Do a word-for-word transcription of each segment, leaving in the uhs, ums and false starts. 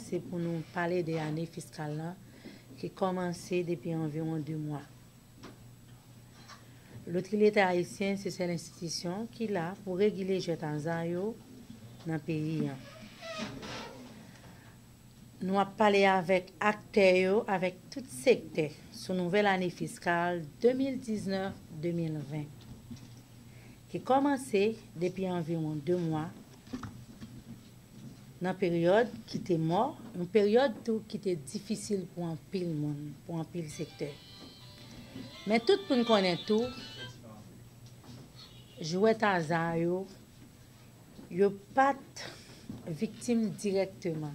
se pou nou pale de ane fiskal la ki kòmanse depi anviwon de mwa. Lotri Leta Ayisyen se sèl enstitisyon ki la pou regile jwèt aza yo nan peyi an. Nou ap pale avèk aktè yo, avèk tout sektè sou nouvèl ane fiskal de mil diznèf de mil ven, ki kòmanse depi anviwon de mwa, nan peryòd ki te mò, yon peryòd tou ki te difisil pou anpil moun, pou anpil sektè. Men tout moun konnen tou, jwèt aza yo, yo pa t viktim dirèkteman.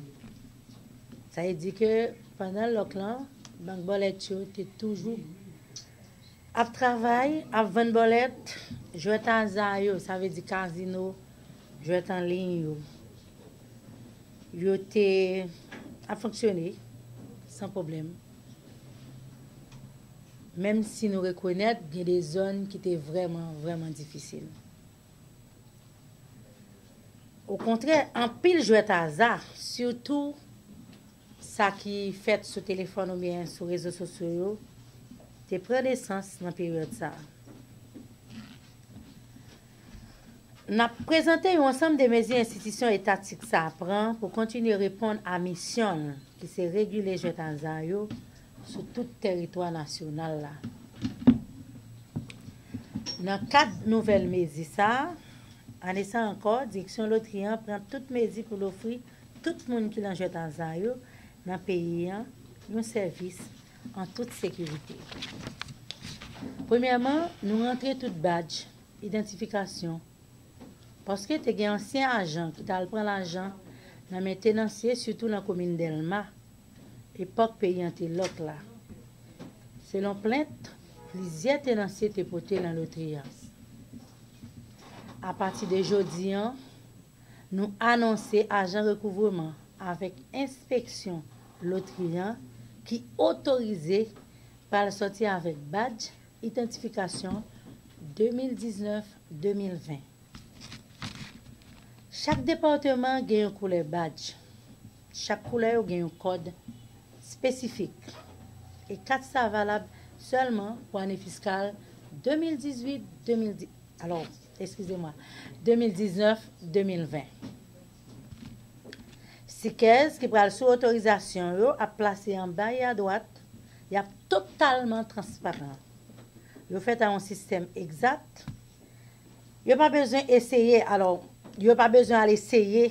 Sa vle di ke pandan lòk lan, bank bòlèt yo te toujou ap travay, ap vann bòlèt, jwèt aza yo, sa vle di kazino, jwèt an liy yo, yo te ap fonksyone san pwoblèm. Menm si nou rekonèt gen de zòn ki te vrèman, vrèman difisil. Okontrè, anpil jwèt aza, sitou sa ki fèt sou telefòn oubyen sou rezo sosyo yo, te pran nesans nan peryòd sa a. N ap prezante yon ansanm de mezi enstitisyon etatik sa a pran pou kontinye reponn a misyon l, ki se regile jwèt aza yo sou tout tèritwa nasyonal la. Nan kad nouvèl mezi sa a, ane sa a ankò, direksyon lotri an pran tout mezi pou l ofri tout moun ki nan jwèt aza yo nan peyi an yon sèvis an tout sekirite. Premyèman, nou rantre tout badj idantifikasyon, paske te gen ansyen ajan ki t al pran lajan nan men tenansye, sitou nan komin Dèlma, epòk peyi an te lòk la. Selon plent, plizyè tenansye te pote nan lotri a. Apati de jodi an, nou anonse ajan rekouvreman avèk enspeksyon lotri an ki otorize pral sòti avèk badj idantifikasyon de mil diznèf de mil ven. Chak depatman gen yon koulè badj. Chak koulè yo gen yon kòd espesifik. E kat sa a valab sèlman pou ane fiskal de mil dizuit, de mil dis, alò, eskize mwa, de mil diznèf, de mil ven. Stikèz ki pral sou otorizasyon yo ap plase anba e adwat, y ap totalman transparan. Yo fèt a yon sistèm egzak. Yo pa bezwen eseye, alò, yo pa bezwen al eseye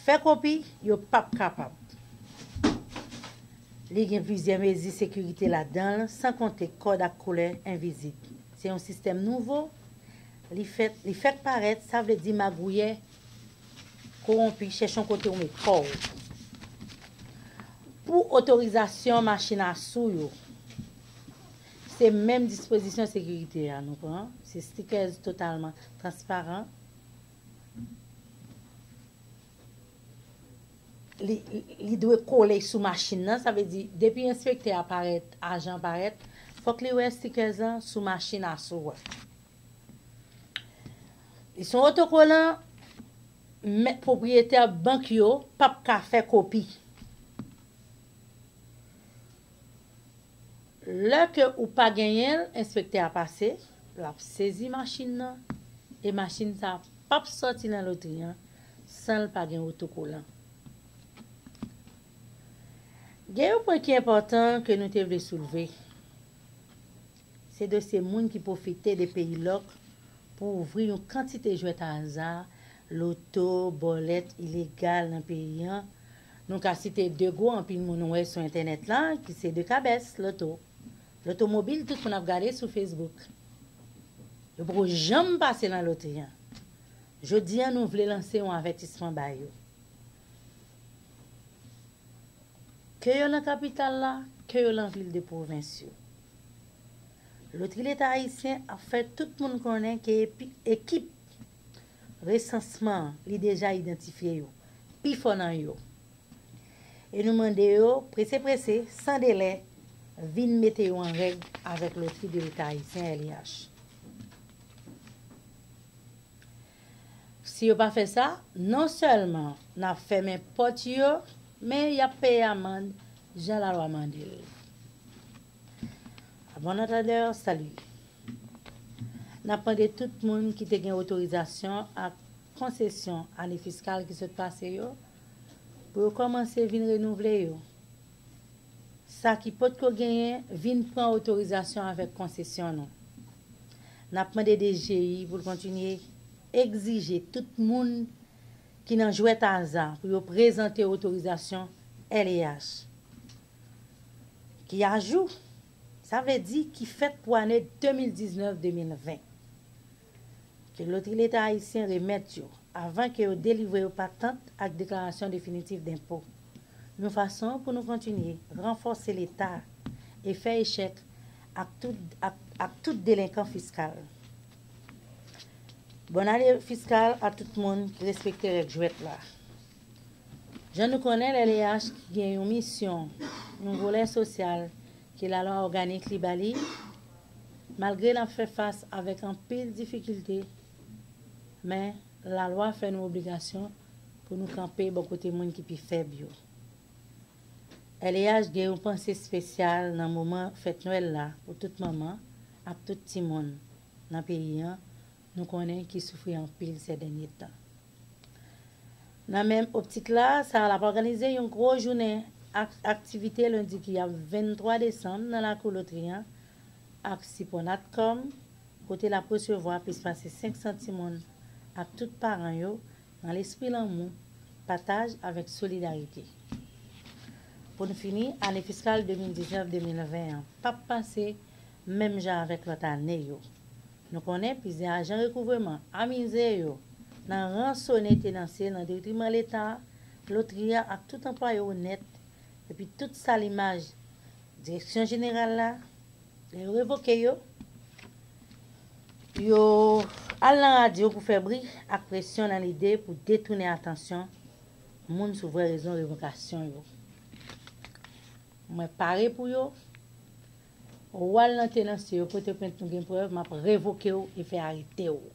fè kopi, yo p ap kapab. Li gen plizyè mezi sekirite ladan l, san konte kòd ak koulè envizib. Se yon sistèm nouvo, li fèt, li fèk parèt, sa vle di magouyè, kowonpi, chèche yon kote w met kò w. Pou otorizasyon machin asou yo, se menm dispozisyon sekirite a nou pran, se stikèz totalman transparan. Li, li dwe kole sou machin nan, sa vle di, depi enspektè a parèt, ajan parèt, fòk li wè stikèz lan sou machin asou a. Li se yon otokolan, men pwopriyetè bank yo p ap ka fè kopi. Lè ke ou pa genyen l, enspektè a pase, l ap sezi machin nan, e machin sa a p ap sòti nan lotri an san l pa gen otokolan. Gen yon pwen ki enpòtan ke nou te vle soulve. Se dosye moun ki pwofite de peyi lòk pou ouvri yon kantite jwèt aza, loto, bòlèt ilegal nan peyi an. Nou ka site de gwo anpil moun wè sou entènèt la, ki se de kabès, loto. Loto mobil, tout moun ap gade sou Facebook. Yo poko janm pase nan lotri an. Jodi an, nou vle lanse yon avètisman ba yo. Ke yo nan kapital la, ke yo nan vil de pwovens yo. Lotri Leta Ayisyen ap fè tout moun konnen ke epi, ekip resansman an, li deja idantifye yo, pifò nan yo. E nou mande yo, prese prese, san delè, vin mete yo an règ avèk Lotri de Leta Ayisyen, L I H. Si yo pa fè sa, non sèlman n ap fèmen pòt yo, men y ap peye amann jan lalwa mande l. A bon antandè, sali. N ap mande tout moun ki te gen otorizasyon ak konsesyon ane fiskal ki sot pase yo, pou yo kòmanse vin renouvle yo. Sa ki potko genyen, vin pran otorizasyon avèk konsesyon nou. N ap mande D G I pou l kontinye egzije tout moun ki nan jwèt aza pou yo prezante otorizasyon L E H ki ajou, sa vle di ki fèt pou ane de mil diznèf de mil ven, ke Lotri Leta Ayisyen remèt yo avan ke yo delivre yo patant ak deklarasyon definitif denpo, yon fason pou nou kontinye ranfòse Leta e fè echèk ak tout, ak, ak tout delenkan fiskal. Bòn ane fiskal a tout moun ki respekte règ jwèt la. Jan nou konnen, L E H ki gen yon misyon, yon volè sosyal ke lalwa òganik li ba li, malgre n ap fè fas avèk anpil difikilte, men lalwa fè nou obligasyon pou nou kanpe bò kote moun ki pi fèb yo. L E H gen yon panse espesyal nan moman fèt Nwèl la pou tout manman ak tout timoun nan peyi an, nou konnen ki soufri anpil sè dènye tan. Nan menm optik la, sa l ap òganize yon gwo jounen ak aktivite lendi ki ap venntwa desanm nan lakou lotri an ak sipò Natcom, kote l ap resevwa plis pase senk san timoun ak tout paran yo nan lespri lanmou, pataj avèk solidarite. Pou n fini, ane fiskal de mil diznèf de mil ven an p ap pase menm jan avèk lòt ane yo. Nou konnen plizyè ajan rekouvreman amize yo nan ransone tenansye nan detriman Leta, lotri a ak tout anplwaye onèt, epi tout salimaj Direksyon Jeneral la, lè yo revoke yo, yo al nan radyo pou fè bri ak presyon nan lide pou detounen atansyon moun sou vrè rezon revokasyon yo. Mwen pare pou yo. Ou al nan tenansye yo, pote plent, nou gen prèv, m ap revoke w e fè arete w.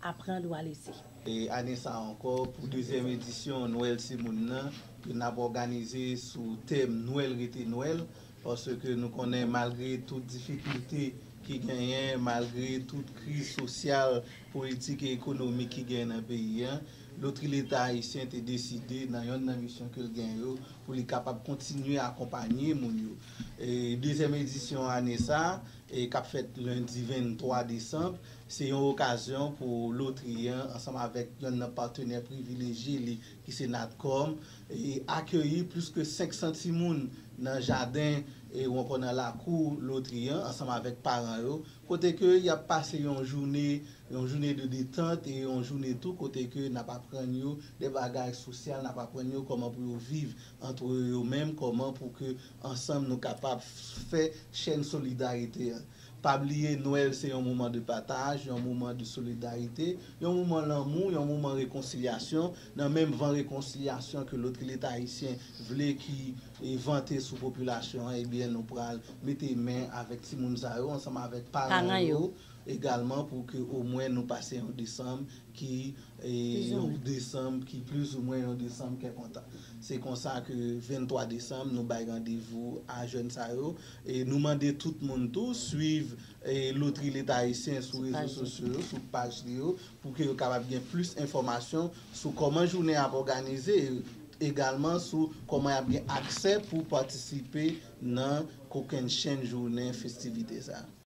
Aprann ou al isi. E ane sa a ankò, pou dezyèm edisyon Nwèl Timoun nan, ke n ap òganize sou tèm Nwèl rete Nwèl, paske nou konnen malgre tout difikilte ki genyen, malgre tout kriz sosyal, politik e ekonomik ki genyen nan peyi an, Lotri Leta Ayisyen te deside nan yonn nan misyon ke l gen yo pou li kapab kontinye akonpanye moun yo. E dezyèm edisyon ane sa a, e k ap fèt lendi venntwa desanm, se yon okazyon pou lotri an, ansanm avèk yonn nan patnè privilejye li, ki se Natcom, e akeyi plis ke senk san timoun nan jaden e ou ankò nan lakou lotri an, ansanm avèk paran yo, kote ke y ap pase yon jounen, yon jounen de detant e yon jounen tou kote ke n ap aprann yo de bagay sosyal, n ap aprann yo kòman pou yo viv antre yo menm, kòman pou ke ansanm nou kapab fè chèn solidarite an. Pa bliye, Nwèl se yon moman de pataj, yon moman de solidarite, yon moman lanmou, yon moman rekonsilyasyon. Nan menm van rekonsilyasyon ke Lotri Leta Ayisyen vle ki e vante sou popilasyon an, ebyen, nou pral mete men avèk timoun sa yo, ansanm avèk paran yo egalman, pou ke omwen nou pase yon desanm ki, e, yon desanm ki plizoumwen yon desanm kè kontan. Se konsa ke venntwa desanm, nou bay randevou a jèn sa yo. E nou mande tout moun tou swiv, e, Lotri Leta Ayisyen sou rezo sosyo yo, sou paj li yo, pou ke yo kapab gen plis enfòmasyon sou kòman jounen an ap òganize, e egalman sou kòman y ap gen aksè pou patisipe nan kokennchenn jounen festivite sa a.